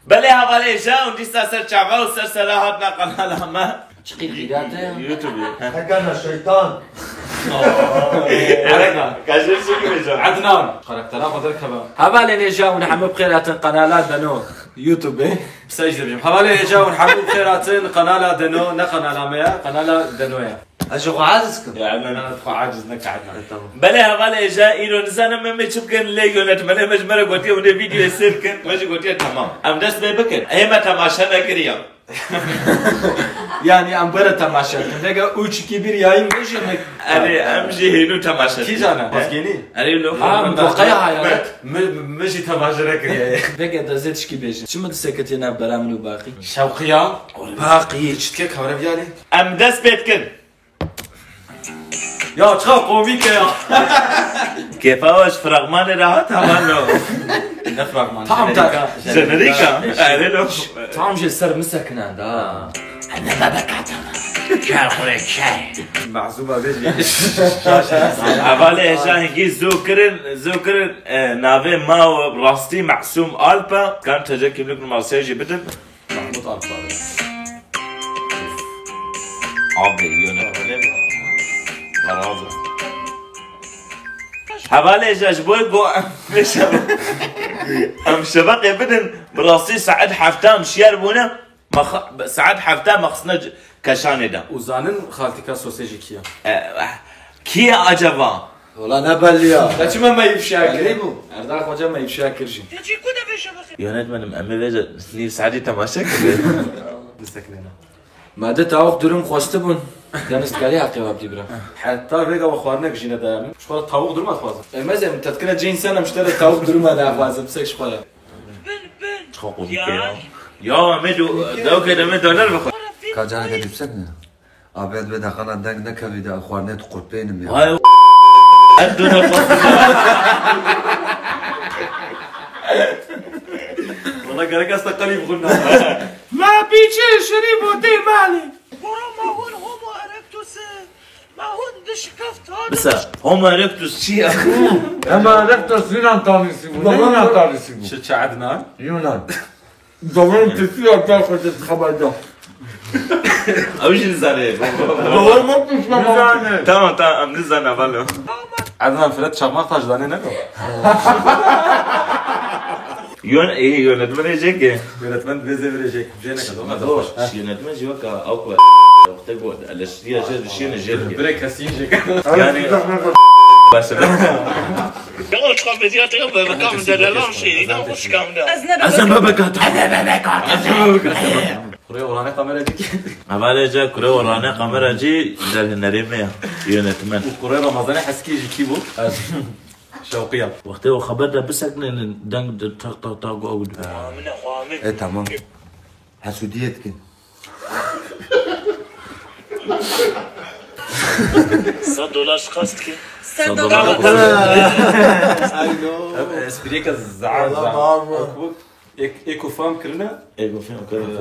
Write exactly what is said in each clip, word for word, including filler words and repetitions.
Belê hevalê hêja hûn dîsa ser çava û ser sera hatina qenala me. Çiqî qîrate. YouTube. Hekana şeytan. Ereka. Kaşır şu gibi hocam. Adnan. Karaktera xwe derkeve. Hevalên hêja hûn hemû bi xêr hatin qenala Deno YouTube. Qisey ji dibêjim. Hevalên hêja hûn hemû bi xêr hatin qenala Deno, ne qenala me ya, qenala Deno ya. Ez ji xwe aciz kim? Ya, Adnan, ez xwe aciz neke, Adnan. E, tamam. Belê hevalê hêja îro nizanim em ê çi bikin, lê yönetmenê me ji me re gotiye hûn ê vîdeoyê sêr bikin, me jî gotiye tamam. Em dest pê bikin. Hê me temaşe nekiriye. Yani em were temaşe bikin. Vege üç, iki, bir yayın bêjin. Erê, em jî hênû temaşe bikin. Kîjan e? He? Mazgênî? Erê, lo. Ha, Muqeya Hayalet. Me, me, me jî temaşe nekiriye. Vege de zê tişkî bêjin. Çi min diseketiye nav bera min û Baqî? Şewqiya. Baqî. Çitke kavre viyane. Em dest pê dikin. Ya, çiqa komîk e ya. Kêfa we ji fragmanê re hat, heman lo. Ne fragman? Tam jenerîka. Jenerîka? Jenerîka. Erê lo. Tam jê ser min sekinan da. Ne bebek hatana. Ker xure ker. Mehzûba bêjî. Hevalê hêja hingî zû kirin, zû kirin, e, navê ma we rastî Mesûm Alp e. Kan T C kimlik numarasê jî bidin. Mahmut Alp abi. Abi, yönetmenim. Razı. Hevalê hêja ji bo ku em şev-, em şeveqê bidin, bi rastî saet hefta em şiyar bûne, me xa-, saet hefta me xistine c-, keşanê de. Û zanin xaltîka sosê jî kî ye? E, kî ye acaba? Wala ne belli ya. Te çima me îfşa kir? Belli bû. Erdal Xoca me îfşa kir jî. Yönetmenim, em ê vêca nîv saetî temaşe kirin. Biseknêne. Me di tawix durum xwestibûn. Deniz, dikarî heqê we bidî bira? Heta vêga we xwarinek jî nedayê min. Ji xwe re tawix durum dixwazim. Ê, mezin, te dikine cê însan, em ji te re tawix durum dixwazim. Bisek ji xwe re. Çiqa komîk e ya. Ya, em ê do-, dewkê de em ê doner bixwin. Ka careke dî bisekne. Abi, ez vê dexana deng nekevî de xwarinê tu qurpênim ya. Vay, ez dû nefes. Wala gerek ez te qelî bixwînim. Ma pîçê şirî bo tê malê. Bora ma hûn Homo erectus, ma hûn dişikeft hane. Bisa, Homo erectus çi ya? Homo erectus Yunan tanrısı bu. Ne Yunan tanrısı bu? Çi, çi Adnan? Yunan. Zamanım tepki yaptı arkadaşlar, xeberda. Ew jî nizane. Zamanım yapmış lan. Tamam, tamam, em nizane, valo. Adnan Fred Çakmak taş dane ne ko? Yön-, iyi, yönetmen diyecek ki. Yönetmen bize verecek. Bize ne kadar? Doğru. Yönetmen jî weka, ew ku wextê ku eleştiriya jê dişîne jê dike. Bire kesî jê. Yani, başa. Ya, o çiqa medyatê ya bebeka min de lelam şey, înan xwe şikam de. Ez ne bebek. Ez ne bebek. Ez ne bebek. Kurê orane kamera dikî. Hevalê ca kurê orane kamera cî derhinerê me ya. Yönetmen. Û kurê Ramazanê Heskî jî kî bû? Ez. Şewqiya. Wextê o xeber de biseknênin deng de tak tak tak go. E, tamam. Hesûdiyê dikin. Sed dolar şikast ki. Sed dolar. Ev espriyeke zaf, zaf. Ek-, eko fam kirine. Ego fam kirine.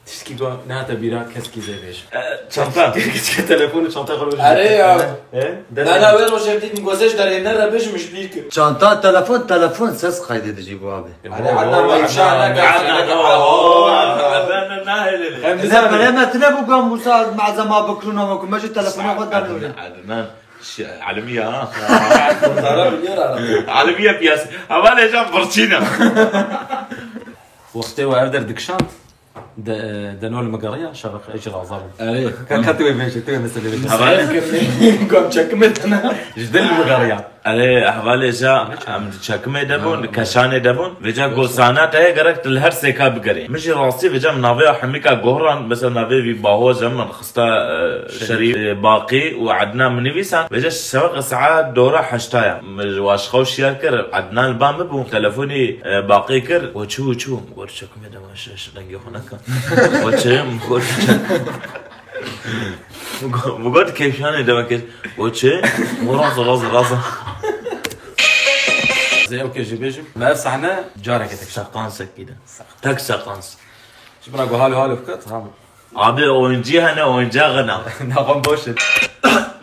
Tişkî go nehate bîra keskî zê bêj. E, çanta. Kiçike telefonu çanta xwe. Erê ya. E? Na, na, wê rojê dît min gozê ji derê ne re bêjim ji bîr kir. Çanta, telefon, telefon ses kaydedici bu abi. Hadi Adnan Bey, inşallah. Adnan, o, Adnan, Adnan, nahêle. Em Ne bizanî. Pere me tine bu gam bu saat malzeme bikirûn ama ku me ji telefonê xwe derûrin. Adnan, şi-, alimiye ha. Kurtara biliyor adam. Alimiye piyasa. Ama ne can birçîne. Wextê we ev der dikişand, de, de nol migeriya, şeveq ê jî raza bû. Erê. Ka, ka tu wê bêjî, tu wê meselê bêjî. Hevalê. Gam çekime tine. Ji dil migeriya. Erê, hevalê ja, em di çekimê de bûn, Ha. Keşanê de bûn. Vêca gosana te ye, gerek tu li her sêka bigerî. Min jî rastî vêca min navê ya hemîka gohran, mesela navê vî baho ja min xista, e, Şerîf. Şerîf, e, Baqî û Ednan min nivîsan. Vêca şeveq saet dora heşta ya. Min ji waşxew şiyar kir, Ednan li ba min bû. Telefonî, e, Baqî kir, we çû, we çû. Got çekimê de, şaş, dengê xwe neke. We çi? Min got, min got kêşanê de vekir. We çi? We raza, raza, raza. Zê ew ke jî bêjim. Me ev sahne careke tek. Sekansek gide. Tek sekans. Ji bira ku halo halo biket, ha. Abi oyuncu hene, oyuncağı ne? Naxwe boş e.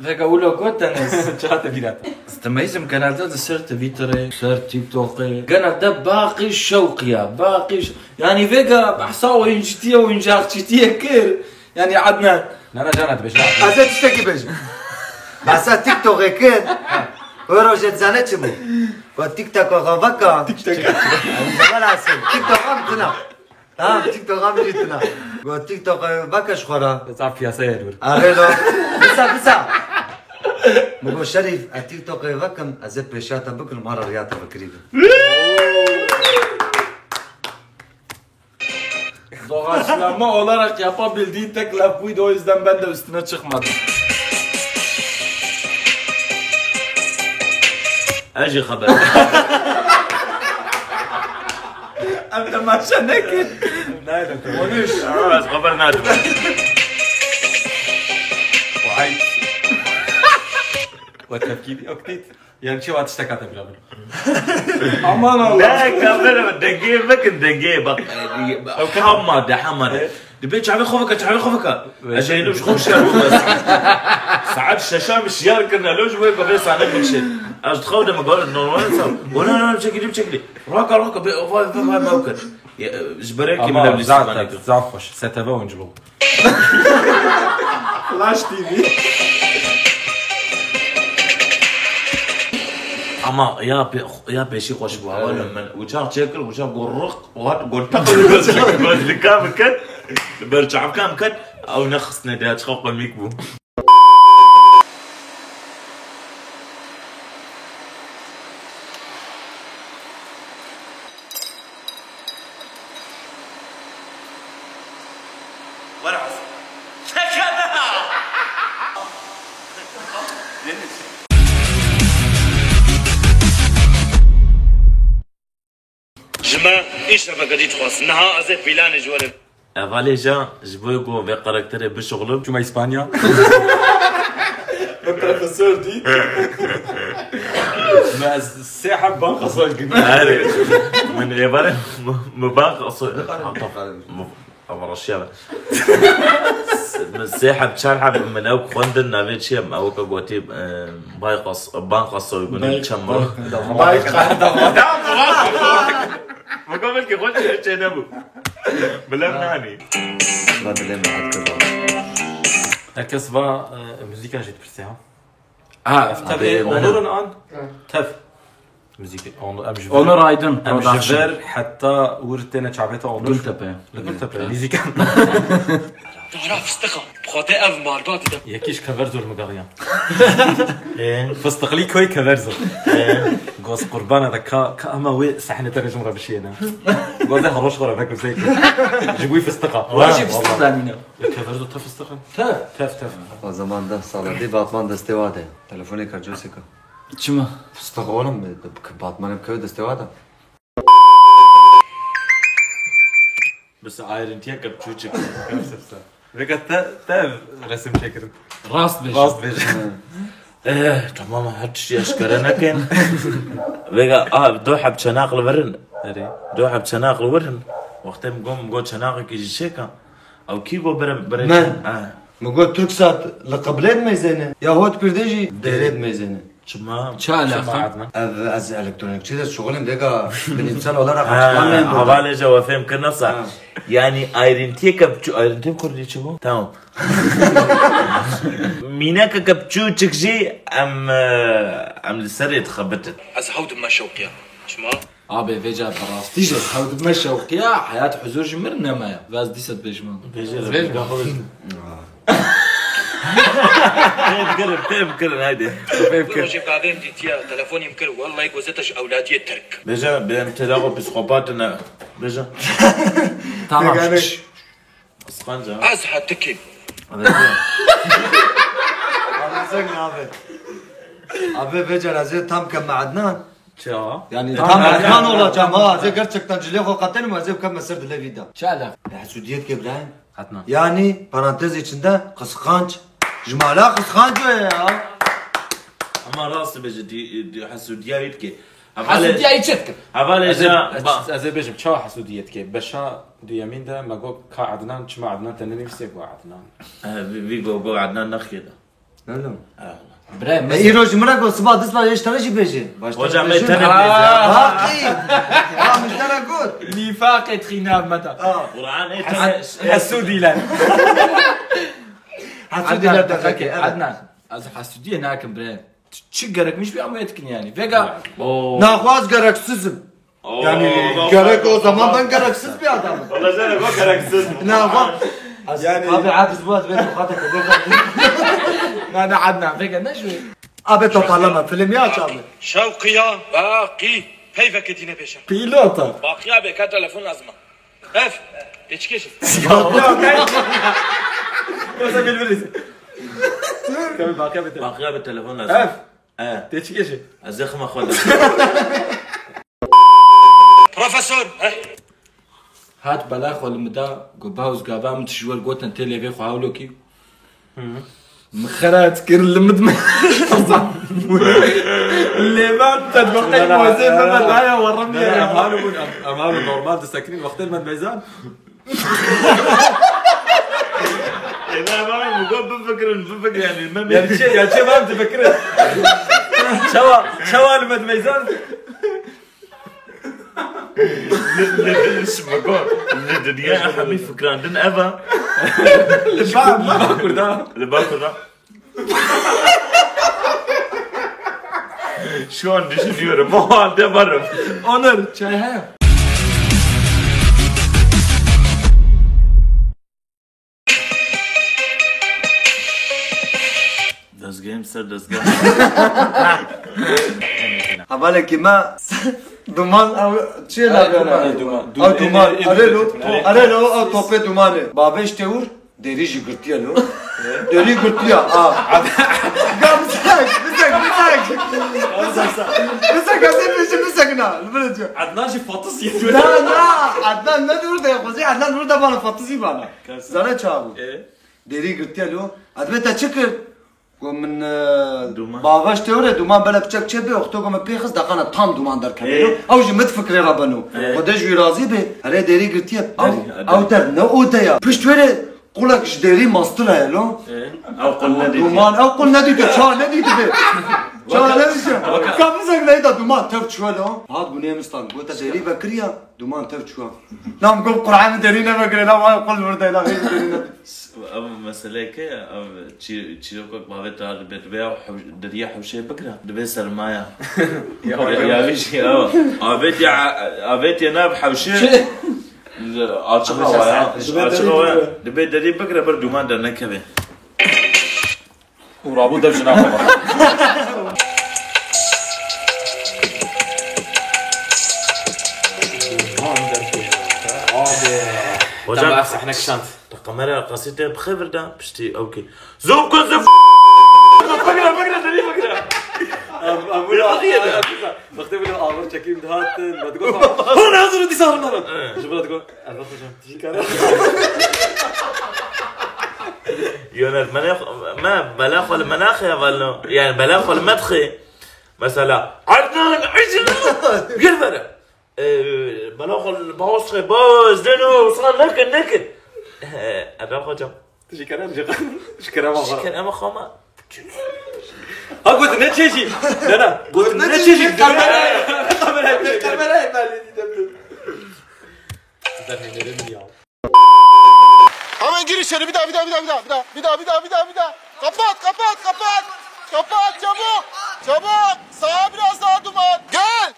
Vêga wilo got Deniz. Çiha te bîra te? Temeyizim genelde di ser Twitterê, ser TikTokê. Genelde baqî şewqiya, baqî ş-, yani vêga behsa oyuncitiye, oyuncakçitiye kir. Yani Adnan. Nana cana dibêje. Ez ê tiştekî bêjim. Behsa TikTokê kir. Wê rojê dizane çi bû? Got TikTok xwe veka. TikTok. Wela TikTok am tuna. Tamam, TikTok am jî tuna. Got TikTok veke ji xwe re. Zaf piyasaya dûr. Arê lo. Kısa, kısa. Min got Şerîf, ez TikTokê vekim, ez ê pêşiya te bikim, mara riya te bikirî bin. Doğaçlama olarak yapabildiği tek laf buydu, o yüzden ben de üstüne çıkmadım. Ez jî xeber. Em temaşe nekin. Nayê de konuş. Aa, ez xeber nadim. Vay. Ve tepkî yok değil. Yani çi wa tiştek hate bira min. Aman Allah. Ne, kamera dengê vekin, dengê bak. Ew hema de, hema de. Dibê çavê xwe bike, çavê xwe bike. Ez jî êlim ji xwe şiyar bûm ez. Saet şeşa min şiyar kirine, lo ji bo ku vê sahne bikişê. Ez di xew de me got normal sa. Wala, wala, çekilî, çekilî. Raka, raka, be, vay, vay, vay, vay, kir. Ya, ji berekî min ev lîstik zaf xweş. S T V oyunculuğu. Flash T V. Ama ya pê-, ya pêşî xweş bû. Hevalê min uçak çêkir, uçak got riq, got, got teq, got, got lika min ket, ber çavka min ket, ew nexistine de, çiqa komîk bû. Were ez. Teke biha! Deniz. Ji me îşrefeke dî dixwest. Niha ez ê pîlanê ji we re. Hevalê ja, ji bo ku vê karakterê bişuxlim. Çûme İspanya. Min profesor dît. Me sê heb banka soy kir. Erê. Min êvarê mi, mi banka soy. Ama reşiya be. Min sê heb, çar heb min ew xwendin, navê çi ye? Ew ke gotî, e, Baykas, Banka Soygunu, Bay-, çem Bay-, Bay-, Mukamel ki xweş çê, çê nebû. Bilem nanî. Va dilê min hetkir va. Herkes va, e, muzîka jî dipirse ha. Ha, ev tev ê Onur'un an. Tev. Muzîk, Onur, em ji Onur Aydın, em ji Production. Vir heta wir têne çavê te Onur. Gultepe. Li Gultepe, evet. Muzîk. Dara fistiqa. Xwedê ev malbatî de. Yekî ji Kever Zor migariya. Ee? Fistiqlî koy Kever Zor. Ee? Goz qurbana de ka, ka ama wê sehne te jim re bişiyene. Goze haroş xora vek zeyt. Ji bu fistiqa. Wa jî fistiq danîne. Ya Kever Zor te fistiqa. Te. Tef, tef. O zaman deh sala dê Batman destê wa de. Telefonê ka cosê ka. Çima? Fıstık oğlum, Batman'ın köyü de stewada. Mesela ayrıntıya kapçuçuk. Veka te, te resim çekirim. Rast bêje. Rast bêje. Hı. Eh, tamam, her tiştî eşkere nekin. Vega, ah, du heb çenaq li virin. Erê. Du heb çenaq li virin. Wextê min got, min got çenaqekî ji çêka. Ew kî got bire, bire. Me. Ah. Min got Türksat li qiblê dimêzêne. Ya hot Kurdê jî dêrê dimêzêne. Çima? Çi alaqa? Çima Adnan? Ev, ez elektronikçi de şixulîm, vêga bilimsel olarak açıklanmayan bir durum. Hevalê je we fêm kirine sa. Ha. Yani ayrıntıya kapçu-, ayrıntı kurdî çi bû? Tamam. Mîneke kapçûçik jî em, e, em li serê dixebitin. Ez hew dibime şewqiya. Çima? Abi vêca bi rastî jî hew dibime şewqiya, heyat huzur ji mir nemeye. Ve ez dîsa dibêjim. Bêje, bêje. Fêm kirin, fêm kirin, haydi. Fêm kirin. Rojê bavê min dîtiye, telefonê min kir, wellahî gozete ji ewladiyê Tirk. Bêje, bê em têda xwe psîkopat ne. Bêje. Tamam. Pêgane. Şş. Qisqanca. Ez hetikîm. Abi sen ne abi? Abi vêca ez ê tam keme Adnan. Çawa? Yani tam Adnan olacağım ha. Ez ê gerçekten cilê xwe qetenim, ez ê bikeme ser dilê vî de. Çi alaka? Hesudiyet ke İbrahim. Hatna. Yani parantez içinde kıskanç. Ji mala kıskanç o ya. Ama rast bêje, di, di, hesudiya wî dike. Hevalê, hesudiya wî çi dike? Hevalê ez ê, ja, ez, ba- ez ê bêjim, çawa hesudiya dike? Beşa duyemîn de me got ka Adnan, çima Adnan te nenivîsê ku Adnan. Eh, vî, vî go, go Adnan nexkê de. Bre, me E, îro ji min re got, siba dist ba yeş tane jî bêje. Baş Hocam, tane me bêje. tane bêje. Ha, ki. Ha, min tane got. Nîfaqê txîna me de. Ha. Quran ê tane Hesûdî le. Hesûdî le, Adnan, de, peki, evet. Adnan, ez hesûdiyê nakim bre. Çi gerekmiş bir amiyet kin yani. Vega. Oo. Naxwaz gereksizim. Oo, Yani bak, gerek bak, o zaman bak. Ben gereksiz bir adamım. Valla sen de bak gereksiz. Ne yapalım? Yani abi, abi, bu az ben bu kadar kadar. Ne, ne, Adnan, vega ne şu? Abi toparlama, filmi aç abi. Şewqiya, baqî, peyveke dîne pêşe. Pilota. Baqî abi, ka telefon lazım. Ev, geçikeşi. Yoksa bilbiliriz. Tabii, baqî abi. Baqî abi, telefon lazım. Ev. He. Tê çi kêşî? Ez zexma xwe de. Profesor, he? Hat bela xwe li min da, got, "Bahoz gava min tu ji we gotin tê lêvê xwe hewlo kî." Hı. Min xerat kir li min me. Lêvan te wextê mozê me me daya we rem Ne, ne, em yere. Halo bûn, em, em halo normal disekinîn wextê me meyzan. Ê, ne, ne, bu got bifikirin, bifikirin, yani, me Yani çi, yani çi, ben bifikirin. Çawa, çawa li me dimeyzan? Li, li, li, şi me got, li dinya hemî fikiran din eva. Li ba, li ba kurda. Li ba kurda. Şu an düşünüyorum. O halde varım. Onur, çay heye? Dezgehim ser dezgah. Hevalekî me duman ew çi ye? Duman, duman. Ew duman. Ê, ê, ê, Erê lo, ê, ê, erê lo, ew topê dumanê. Bavê ji têwir. Derî jî girtiye lo. Derî girtiye, a. Ya bisek, bisek, bisek. Bisek, ez ê pêşî bisekina. Li vir de. Ednan jî fatiz yetiyor. Na, na, Ednan ne dur de, xwezî Ednan dur de bana fatizî bana. Zane çabu. E? Derî girtiye lo. Edme te çi kir? Go min, e, Duman. Bavaş te ore, duman bele piçek çê bê, oxto go min pê xist, daqana tam duman derkeve. E. Ew ji min fikrê re beno. E. Xwedê ji wî razî bê. Erê derî girtiye. Ew, Derî, ew der ne odeya. Pişt were qulek ji derî mastir heye lo. E, ew qul nedîtiye. Duman, ew qul nedîtiye. Ça nedîtiye. Ça nedîtiye. Waka. Ka bizek neyda duman tev çûye lo. Hat gunê mistan. Gote derî vekiriya, duman tev çûye. Nam got Qur'an derî nevekire, nam ay qul vurde, nam hiç derî ne. Ev meseleyeke, ev çî-, çîrokek bavê te dibê, dibê ew hew-, deriyê hewşê bikira, dibê sermaya. Ya, Ya, ya. ya, wî jî, ew. Avêtiye, avêtiye nav hewşê. Li açıq Avêtiye hava ya. saat. Dibê Açıq derî hava ya. bikira. Dibê derî bikira, bir duman dernekeve. Û rabû dev jina xwe. Hocam, Tamam, ev sahne kişand. Te kamera qasî te bi xêvir de piştî ew kê. Zû ku zû. Fikre, fikre, derî fikre. Em, em, Ya, ya, ya, ya. Wextê bile awir çekîm dihatin, me digot, "Hûn hazir dîsa hûn." Evet. Ji bo digot, "Elbet hocam, tijî kare." Yönet, me ne, me bela xwe li me naxê hevalno. Yani bela xwe li me dixê. Mesela, Adnan, Adnan, gel vere. Ee, bela xwe li Bahoz dixê, Bahoz, Deno, sana nekin, nekin. Ee, Adnan hocam. Tijî kare, ji, ji kerema xwe. Ji kerema xwe ma. Ha, got ne çêjî? Ne, ne. Got ne çêjî? Kamerayê. Kamerayê. Kamerayê belli değil. Ama gir içeri, bir daha, bir daha, bir daha, bir daha, bir daha, bir daha, bir daha, bir daha, bir daha. Kapat, kapat, kapat. Kapat, çabuk, çabuk. Sağa biraz daha duman. Gel.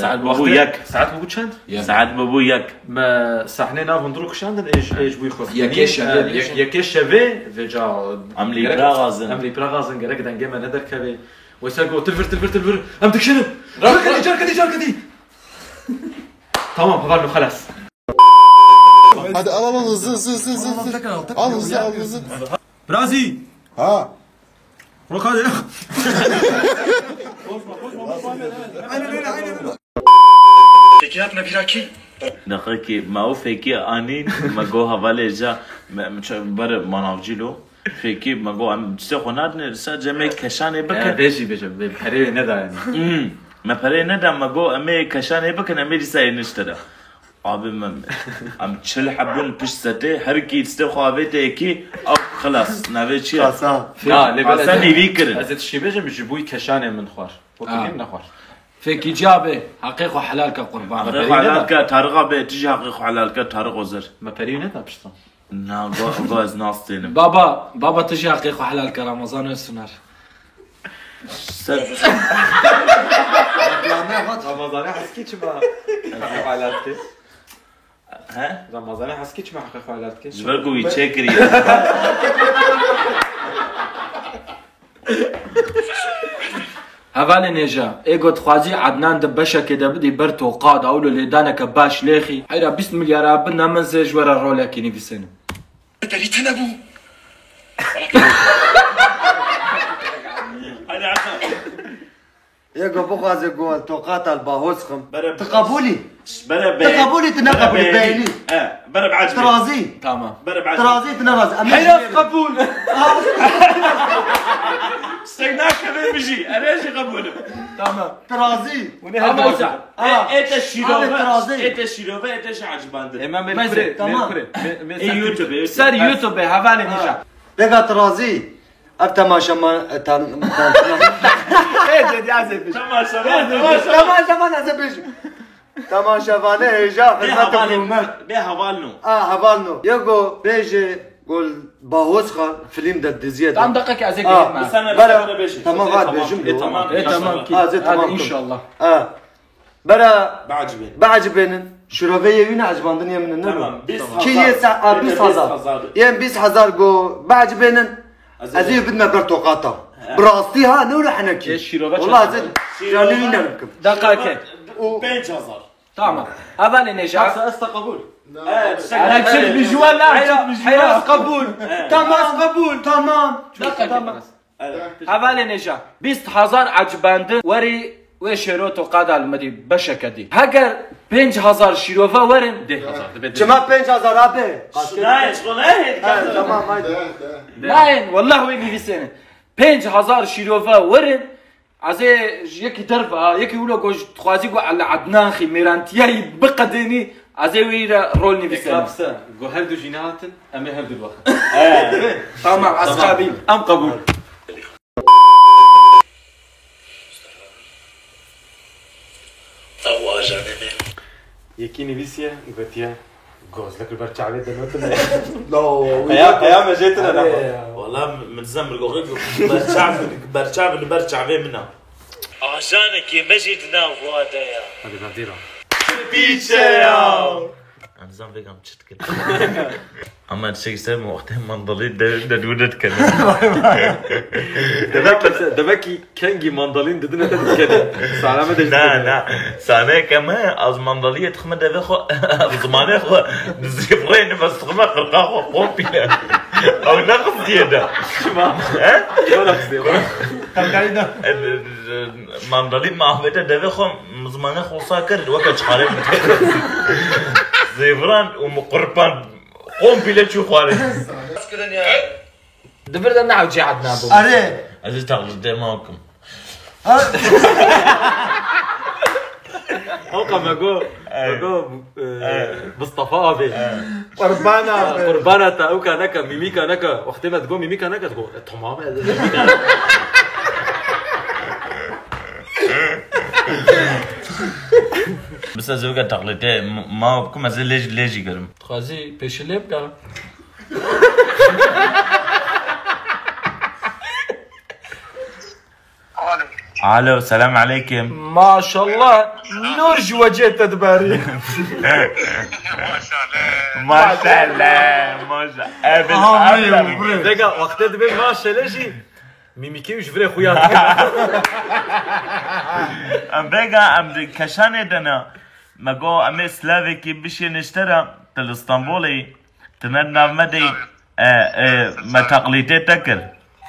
Saet bûbû yek. Saet bûbû çend? Yek. Saet bûbû yek. Me sahnê nav hundir û kişandin, êj, êj bûyî xwe. Yekê şevê, Yek-, yek-, yekê şevê, vêca. Em lî gerek, pira gazin. Em lî pira gazin, gerek dengê me nederkeve. Weyser got, "Tilvir, tilvir, tilvir, em dikişînin." Carkedî, carkedî, carkedî. Tamam, heval min, xelas. Hadi al, al, al, hızlı, hızlı, hızlı, hızlı. Al, al, al, al, al, hızlı, al, hızlı. Birazî. Ha. Rokade. Aynen öyle, aynen öyle. Peki yapma bir aki. Daqekî me û fêkî anîn, me got hevalê ca, me, me ço-, ber manavcî lo. Fêkî me got em distê xwe nadinê, sadece me keşanê bikin. Ya, vê jî bêje, vê perê wê neda yani. Hmm. Me perê neda, me got em ê keşanê bikin, em ê dîsa ê nişte de. Abi me, em çil hebûn pişt setê, her kî distê xwe avête yekî, ew Xilas, navê çi ye? Kasa. Ya, lê Kasa belê nîvî kirin. Ez ê tiştî bêjim, ji bo keşanê min xwar. Wekî Ha. min nexwar. Fekî ca be, heqê xwe helal ke qurban. Heqê xwe helal ke, Tariq abi, tu jî heqê xwe helal ke, Tariq Ozer. Me perî neda piştan. Na, go, go ez nastênim. Baba, baba tu jî heqê xwe helal ke, Ramazan Özsunar. Ser. Ramazanê Heskî çima heqê xwe helal dike? He? Ramazanê Heskî çima heqê xwe helal dike? Ji ber ku wî çêkiriye. Hevalên hêja, ê got xwazî Ednan di beşekê de bidî ber toqa de, ewlo lêdaneke baş lêxî. Heyra bîst milyara bidne min zê ji we re rolekî nivîsênim. Hadi Hasan. Yê go bixwaze go toqata li bahoz xim. Bere- Tu qebûlî? Bere Tu be- qebûlî, tu ne bere qebûlî, be- beynî. E, bere be Tu acibê. razî? Tamam. Bere be Tu acibê. razî, tu ne razî. Em Heyras jî- qebûl. Stek nakeve bijî. Erê jî qebûlim. Tamam. Tu razî? Hûn ê Ama her sen- Aa. E, ete şîrove, Abi, tu razî? ete şîrove, ete jî acibandin. Ê, me Meze, kurê, me tamam. kurê, me, me E, ser YouTube, YouTube. Ser YouTube, hevalê Ha. nîşa. Bêga tu razî? Ev temaşeman, e, tan-, tan-, Ê, dedi, ez ê bijim. Temaşevan, temaşevan. Temaşevan, ez ê bijim. Temaşevanê hêja, Bê xizmet hevalê, hikûmet. bê hevalno. A, hevalno. Yego bêje gol Bahoz xan film de, diziye de. Tam dakika ki ez ê A, gideyim ben. Sana, bere, sana bêje. tamam, E, hadi tamam, bêjim e, yo. tamam, E, tamam inşallah. ki. Ha, ez ê Hadi tamam kim. inşallah. Ha. Bera Biacibênin. Biacibênin. Şiroveyê wî ne ecibandin yê min ne Tamam, lo. bîst Kî hezar. yê se-, a, Bîst bîst hezar. hezar. Yê bîst hezar go biacibênin. Ez Ez ê ê bidme ber toqata. He. Bi rastî ha, ne wilo henekî. Ê, şîrove Wallah çend? ez ê Şîrove- canî wî ne bikim. Dakika ke. Û- Pênc hezar. Tamam. Hevalê nêja. Yoksa ez te qebûl. Evet, Erê, çi bir juwa la, Heyra, çi bir juwa. Heyra, qebûl. Evet. Tamam, qebûl, tamam. Dakika ke. Tamam. Evet. Hevalê nêja, bîst hezar ecibandin werî wê şêro toqa de li me dî beşeke dî. Heger pênc hezar şîrove werin. Deh hezar, dibe deh. Çima pênc hezar abi? Nayên, çiko nayên? Ha, tamam, haydi. Nayên, wallah wê nivîsêne. Pênc hezar şîrove werin, ez ê ji yekî derve, ha, yekî wilo ku ji dixwazî ku Eli Ednan xî mêrantiyayî biqedênî, ez ê wî re rol nivîsênim. Kapsa, ku her du jî nehatin, em ê her du dwaxin. Tamam, ez Tamam. qabîl. Em qebûl. Ew ajanê me. Yekî nivîsiye, gotiye, gozlik li ber çavê de notine. La, Heya, heya me jê tine Hadi nefa. ya. Wala min dizem mirgoxê berçav, berçav li ber çavê min a. Ajanekê me jî di nav wa de ya. Hadi ver dîra. Pîçe ya. Em dizem vêga em çi dikin. Ama şey ser mi wextê mandalî de, de dûr de dikene. Demek ki, demek ki kengî mandalîn didine te dikene. Sahne me de Na, na. Sahne ke me, az mandalî yê dixime devê xwe, zimanê xwe, zîvreyne bes dixime qirqa xwe, komple. Ew ne qizdiye de. Şima. He? Bana qizdiye. E, e, e, mandalî me avête devê xwe, zimanê xwe wisa kir, weke çixarê min. Zêviran û min qurban. Komple çû xwarê. Di vir de ne ew cî Ednan bû. Erê. Ez ê teqlîdê me bikim. Ha? Oka me go, me Ey. go, e, Ey. Mustafa abi. Qurbana. Qurbana te, oka neke, mîmîka neke. Wextê me digo mîmîka neke, digo, e, tamam, e, mîmîka. Bisa ez ê weke teqlîdê ma bikim, ez ê lê jî, lê jî gerim. Dixwazî pêşî lê bike? Alo, selam aleykum. Maşallah, nur ji wecê te diberî. Maşallah, maşallah. Amin, amin. Vêga wextê dibê maşele jî mîmîkê û ji virê xuya dike. Em vêga em di keşanê de ne. Me got, em ê silavekî bişêne ji te re, tu li Stenbolê yî, tu ne di nav me de yî, e, e, me teqlîdê te kir.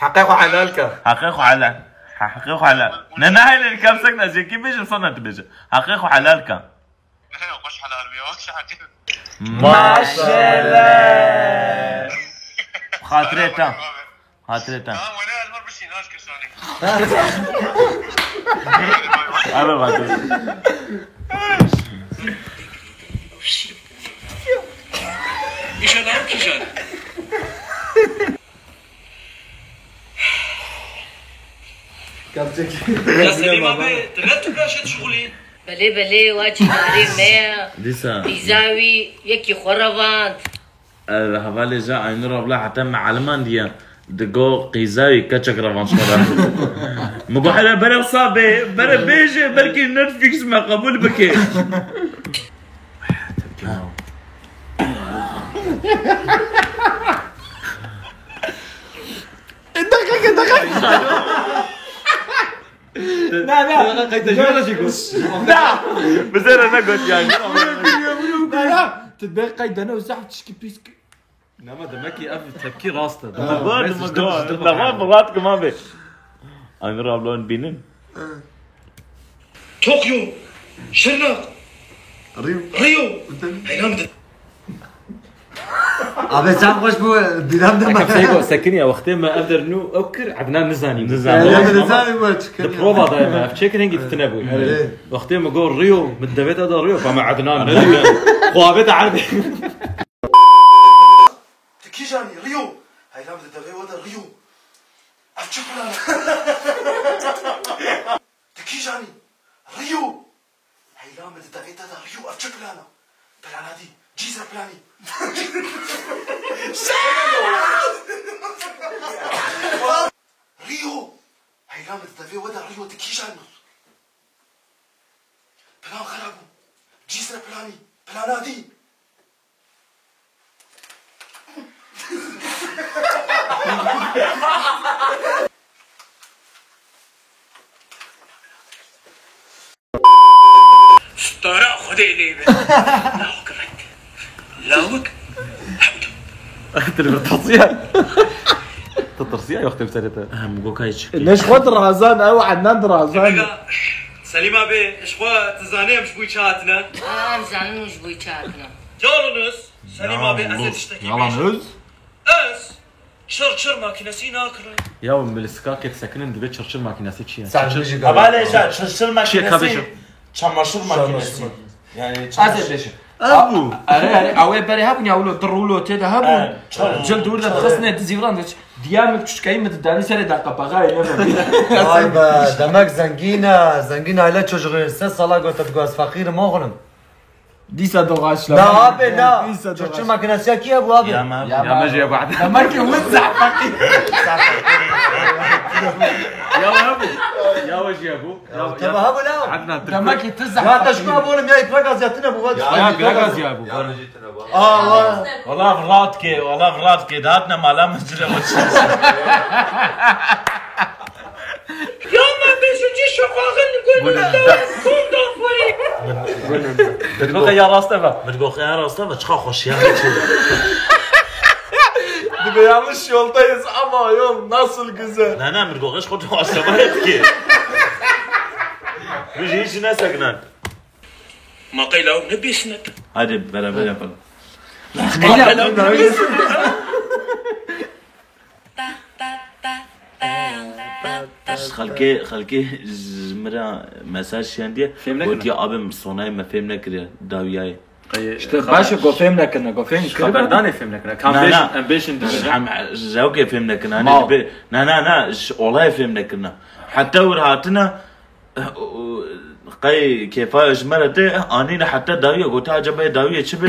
Heqê xwe helal ke. Heqê xwe helal. He, heqê xwe helal. Ne, ne, hele, li kevsek ne, ez yekî bêjim, sonra tu bêje. Heqê xwe helal ke. Xweş helal bê, wek şahidî. Maşallah. Xatirê te. Xatirê te. Tamam, wele ez mir bişîn, naş keşanê. Alo, xatirê. Înşallah ew kîjan e. Ya Selîm abi, tu ne tu kaşê dişixulî? Belê, belê, wa çîdarê me. Dîsa. Qîza wî yekî xwe revand. Li hevalê ja Aynur abla heta me elimandiye. Digo qîza wî keçek revand xwe re. Min got, "Hele bere wisa bê, bere bêje, belkî Netflix me qebûl bike." Deqîqe, deqîqe. Na, na. Qeyde jî got. Na. Bizere ne got yani. Na, na. Tu bê qeyde ne zehf tişkî pîs ki. Nema demek ki ev tepkî rast e. Var mı? Devam Murat kuma be. Aynur ablan binin. Tokyo, Şırnak, Rio. Rio. Heyran mı? Abi sen hoş bu bilam de. Hep şey go, sekin ya, wextê me ev der nû ew kir, Ednan nizanî. Nizanî. Ednan nizanî bu çıkar. Di prova da me ev çêkir hingî tine bû. Evet. Wextê me go Rio, min devê te da Rio, pa me Ednan ne diye. Xwe avê te erdê. Tu kîjanî? Rio. Heyran mı, di devê we de Rio. Ev çi plan e? Tu kîjanî? Rio. Heyran mı, di devê te de Rio, ev çi plan e? Plana dî. Cîzre planî. Rio. Heyran mı, di devê we de Rio, tu kîjanî? Plan xera bû. Cîzre planî. Plana dî. Stara Xwedê lê be. Lawik ret. Lawik hemd. Tu li vir tirsiya. Tu tirsiya yoxtê bi serê te. Hem go kay çıkıyor. Ne ji xwe dirazan, ew Ednan dirazan. Mega, Selîm abi, ji xwe tu zanî em ji bo çi hatine? Ha, em zanin ji bo çi hatine. Yalnız, Selîm abi, ez ê tiştekî bêjim. Yalnız. Ez çırçır makinesi nakirim. Ya, milîskakê disekinin, divê çırçır makinesi çi ye? Sen çırçır... Hevalê ja, çırçır makinesi, çamaşır makinesi. Yani çamaşır. Ev bû. Erê, erê, ew ê berê hebûn ya, wilo dir wilo tê de hebûn. Cil dûr de dixistine, di zîvran de ç-, diya min çûçkeyî min didanî serê de qepaxayê ne. Vay be, demek zengîn e, zengîn aile çocuğu, se sala gote digo ez feqîr im oğlum. Dîsa doxaşla. Na abi, na. Dîsa doxaş. Çırçır makinesi ya ki ya bu abi? Ya me, ya me jê bu. Demek ki win zehfekî. Ya we bu. Ya we jê bu. Ya, ya, tamam abi la. Adnan, demek ki tu zehfekî. Ya taşkı abi oğlum ya, ipek aziyatına bu var. Ya, ya, biraz az ya bu. Ya, Allah. Wala virat ke, wala virat ke. Datne mala mecile o. Ya me beşinci şafağın gönlünde son dafları. Min goxe ya raste be. Min goxe ya raste be. Çiqa xweşiya çi. Dibe yanlış yoldayız ama yol nasıl güzel. Ne, ne, min goxe xwe aşamaya dike. Min jî hiç ne seknen. Ma qeyla ne bêsnet. Hadi beraber yapalım. Qeyla ne bêsnet. Xelkê, xelkê ji min re mesaj şendiye. Fêm nekirine. Gotiye, "Abim, sonayê me fêm nekiriye, dawiyayê." Qey-, İşte baş e, go fêm nekirine, go fêm kirine. Xeberdanê fêm nekirine. Kam... Na, bêş-, na. Em bêşin dibêjin. Em, ji ew kê fêm nekirine. Mal. Hani dibe-, na, na, na, ji olayê fêm nekirine. Heta wir hatine, qey kêfa ji me re tê, anîne heta dawiye, gote, "Acaba dawiye çi be?"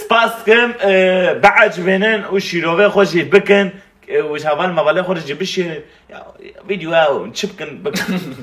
Spas dikim, e, biecibînin û şîrovê xwe jî bikin, e, û ji heval mevalê xwe re jî bişînin. Ya, videoya çi bikin, bikin.